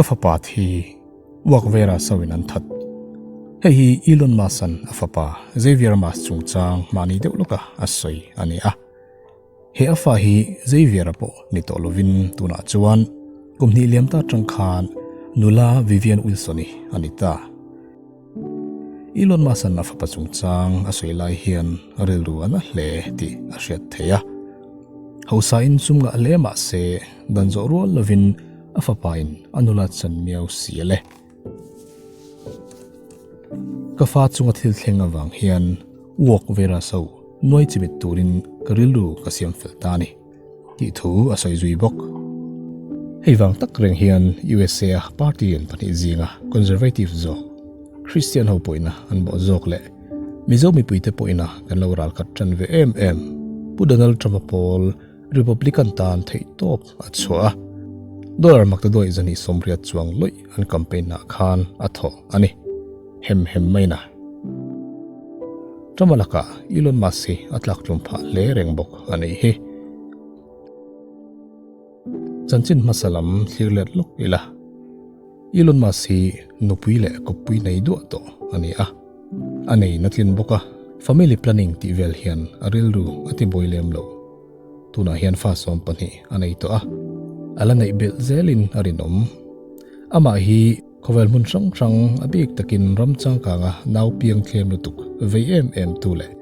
Ka fapa thi uak vera so-in an that. Hei hi Elon Musk-a'n a fapa Xavier Musk chungchang mahni deuh lawka a sawi a ni a. He a fa hi Xavier-a pawh ni tawh lovin tunah chuan kum hnih liam ta atang khan nula Vivian Wilson-i a ni ta. Elon Musk-a'n a fapa chungchang a sawi lai hian rilru a na hle tih a hriat theih a. Hausain sum ngah hle mah se dan zawh rual lovin a fapain a nula chan miau si a le. Ka fa chunga thil thleng avang hian uak vera so nuai chimit turin ka rilru ka siam fel ta a ni tih thu a sawi zui bawk. Hei vang tak reng hian USA a party lian pahnih zinga Conservative zawk, Christian ho pawhina an bawh zawk leh Mizo mipuite pawhina kan lo ralkhat tan ve em em Pu Donald Trump-a pawl Republican tan theihtawp a chhuah a, dollar maktaduaih zahnih 80 chuang lawih an campaign-ah khan a thawh a ni. Hem hem maina. Trump-a lakah Elon Musk hi a tlaktlum phah hle reng bawk a nih hi. Chanchin hmasa lam thlir let lawk ila. Elon Musk hi nupui leh kawppui nei duah tawh a ni a. A nei na tlin bawk a, family planning tih vel hian a rilru a ti buai lem lo. Tunah hian fa 12 a nei tawh a, a la neih belh zelin a rinawm. Amah hi khawvel hmun hrang hrang a bik takin ram changkanga nau piang thlem lutuk vei em em tu leh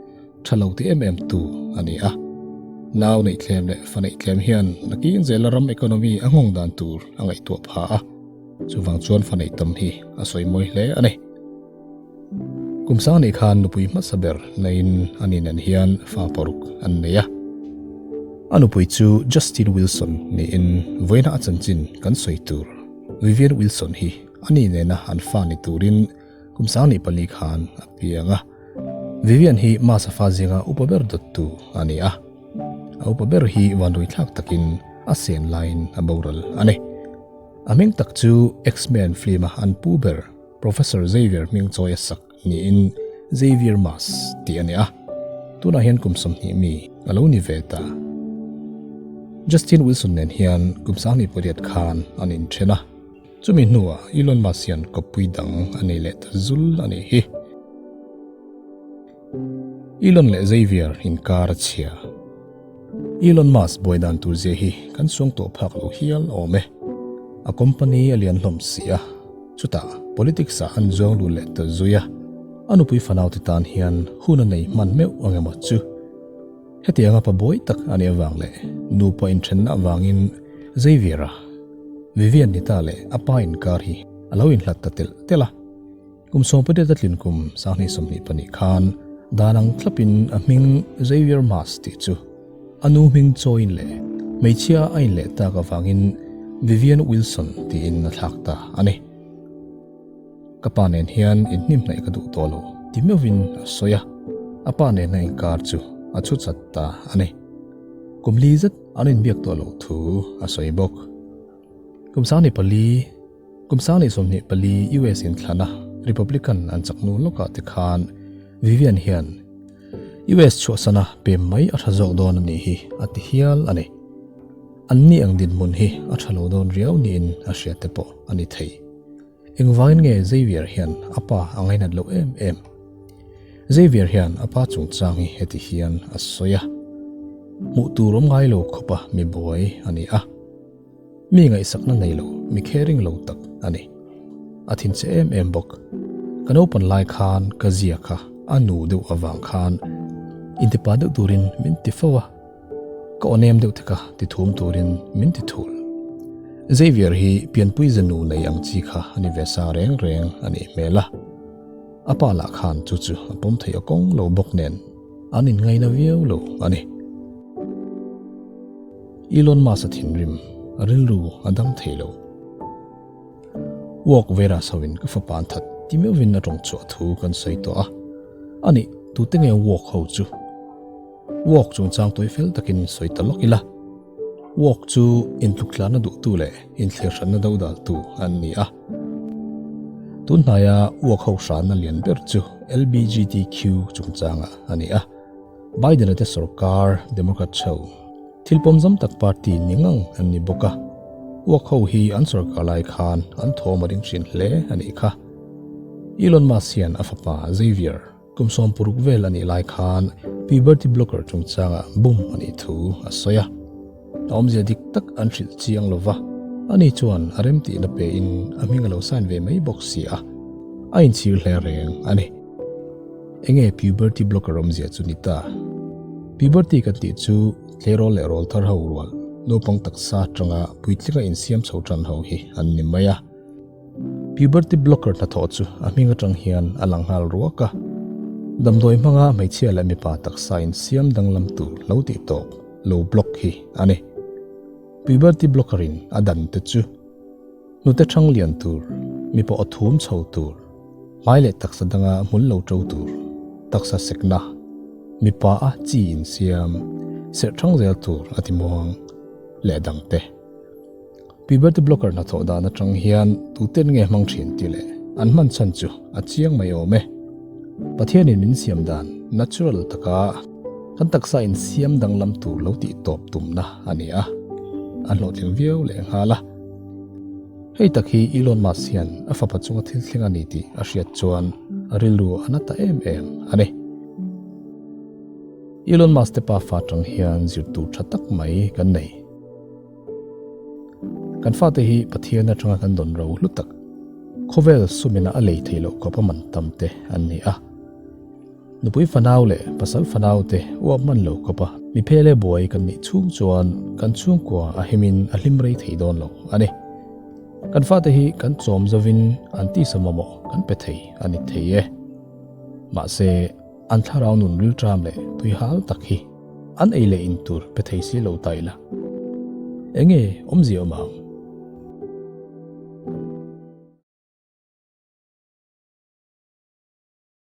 tha lo ti em em tu a ni a. Nau neih thlem leh fa neih thlem hian nakin zela ram economy a nghawng dan tur a ngaihtuah pha a, chuvang chuan fa neih tam hi a sawi mawi hle a ni. Kum sang nih khan nupui hmasa ber neiin a ni nen hian fa paruk an nei a. A nupui chu Justin Wilson niin vawiina a chanchin kan sawi tur Vivian Wilson hi a ni nena an fa ni turin kum sang nih pali khan a piang a. Vivian hi Masa fa zinga upa ber dawttu a ni a. A upa ber hi vanruithlak takin a sen laiin a boral a ni. A hming tak chu X-Men film-a an pu ber Professor Xavier hming chawi a sak niin Xavier Mas tih a ni a, tunah hian kum 20 mi a lo ni ve ta. Justin Wilson nen hian kum 28 khan an inthen a, chumi hnuah Elon Musk hian kawppui dang a nei leh ta zul a nih hi. Elon leh Xavier inkar a chhia. Elon Musk buai dan tur zia hi kan suang tawh phak lo hial awm e. A company a lian hlawm si a, chutah politics ah an zuang lut leh ta zui a, a nupui fanau te tan hian hun a nei hman meuh ang emaw chu. Hetianga pa buai tak a nih avang leh nupa inthenna avangin Xavier-a, Vivian Nita leh a pa inkar hi a lo inhlat ta telh telh a. Kum 18 a tlin kum 2022 khan dan ang thlapin a hming Xavier Mas tih chu a nu hming chawiin leh hmeichhia a inleh tak avangin Vivian Wilson tiin a thlak ta a ni. Ka pa nen hian inhnimhnaih ka duh tawh lo ti meuhin a sawi a, a pa nena inkar chu a chhu chat ta a ni. Kum li zet an inbiak tawh loh thu a sawi bawk. Kum 24 Kum 2024 US inthlana Republican an chak nu lawkah te khan Vivian hian US chhuahsana pem mai a tha zawk dawn a nih hi a ti hial a ni. An ni ang dinhmun hi a tha lo dawn riau niin a hriat te pawh a ni thei. Engvangin nge Xavier hian a pa a ngainat loh em em? Xavier hian a pa chungchang hi heti hian a sawi a, Hmuh tur awm ngai lo khawpa mi buai a ni a. Mi ngaihsakna nei lo, mi caring lo tak a ni. A thinchhe em em bawk. Ka naupan lai khan ka zia kha a nu deuh avang khan intipa deuh turin min ti fo a, ka aw nem deuh te kha ti thum turin min ti thul. Xavier hi pianpui ze nu nei ang chi kha a ni ve sa reng reng a nih hmel a. A pa lah khan chu chu a pawm thei a kawng lo bawk nen an inngaina viau lo a ni. Elon Musk a thinrim, a rilru a dam thei lo. Walk vera sawiin ka fapa an that ti meuhvin a tawng chhuah thu kan sawi tawh a. Ani, tute nge walk ho chu? Walk chungchang tawi fel takin sawi ta lawk ila. Walk chu intluktlana duhtu leh inthlirhranna dodaltu an ni a. Tun hnaia walk ho hranna lian ber chu LBGTQ chungchangah a ni a. Biden-a te sorkar Democrat ho thil pawmzam tak party ni ngang an ni bawk a. Uak ho hi an sawrkar lai khan an thawm a ring thin hle a nih kha. Elon Musk hian a fapa Xavier kum 60 vel a nih lai khan puberty blocker chungchangah bum a nih thu a sawi a. A awmzia dik tak an hrilh chiang lo va, ani chuan a remtihna pein a hming a lo sign ve mai bawk si a, a inchhir hle reng a ni. Enge puberty blocker awmzia chu ni ta? Puberty kan tih chu tleirawl leh rawl thar ho rual, naupang taksa atanga puitlinga insiam chho tan ho hi an ni mai a. Puberty blocker hnathawh chu a hming atang hian a lang nghal ruak a. Damdawi hmanga hmeichhia leh mipa taksa insiam danglam tur lo tih tawp lo block hi a ni. Puberty blocker in a dan te chu hnute thang lian tur, mipa aw thum chho tur, hmai leh taksa danga hmul lo to tur, taksa sekna, mipa a chi insiam, serh thang zel tur a ti muang leh dang te. Puberty blocker hnathawh dan atang hian tuten nge hmang thin tih leh an hman chhan chu a chiang mai awm e. Pathianin min siam dan natural taka kan taksa insiam danglam tur lo tih tawp tumna a ni a, a hlawhtling viau leh nghal a. Hei tak hi Elon Musk hian a fapa chunga thil thleng a ni tih a hriat chuan a rilru a na ta em em a ni. Elon Musk te pafa atang hian zir tur tha tak mai kan nei. Kan fate hi Pathian atanga kan dawn ro hlu tak, khawvel sumina a lei theih loh khawp a man tam te an ni a. Nupui fanau leh pasal fanau te uap hman lo khawp a mi phele buai kan nih chhung chuan kan chhungkua a himin a hlim rei thei dawn lo a ni. Kan fate hi kan chawm zovin an tisa mamawh kan pe thei a ni thei e. Mahse, an thlarau nun rilṭam leh tuihal tak hi an ei leh in tur pe thei si lo ta ila. Enge awmzia awm ang?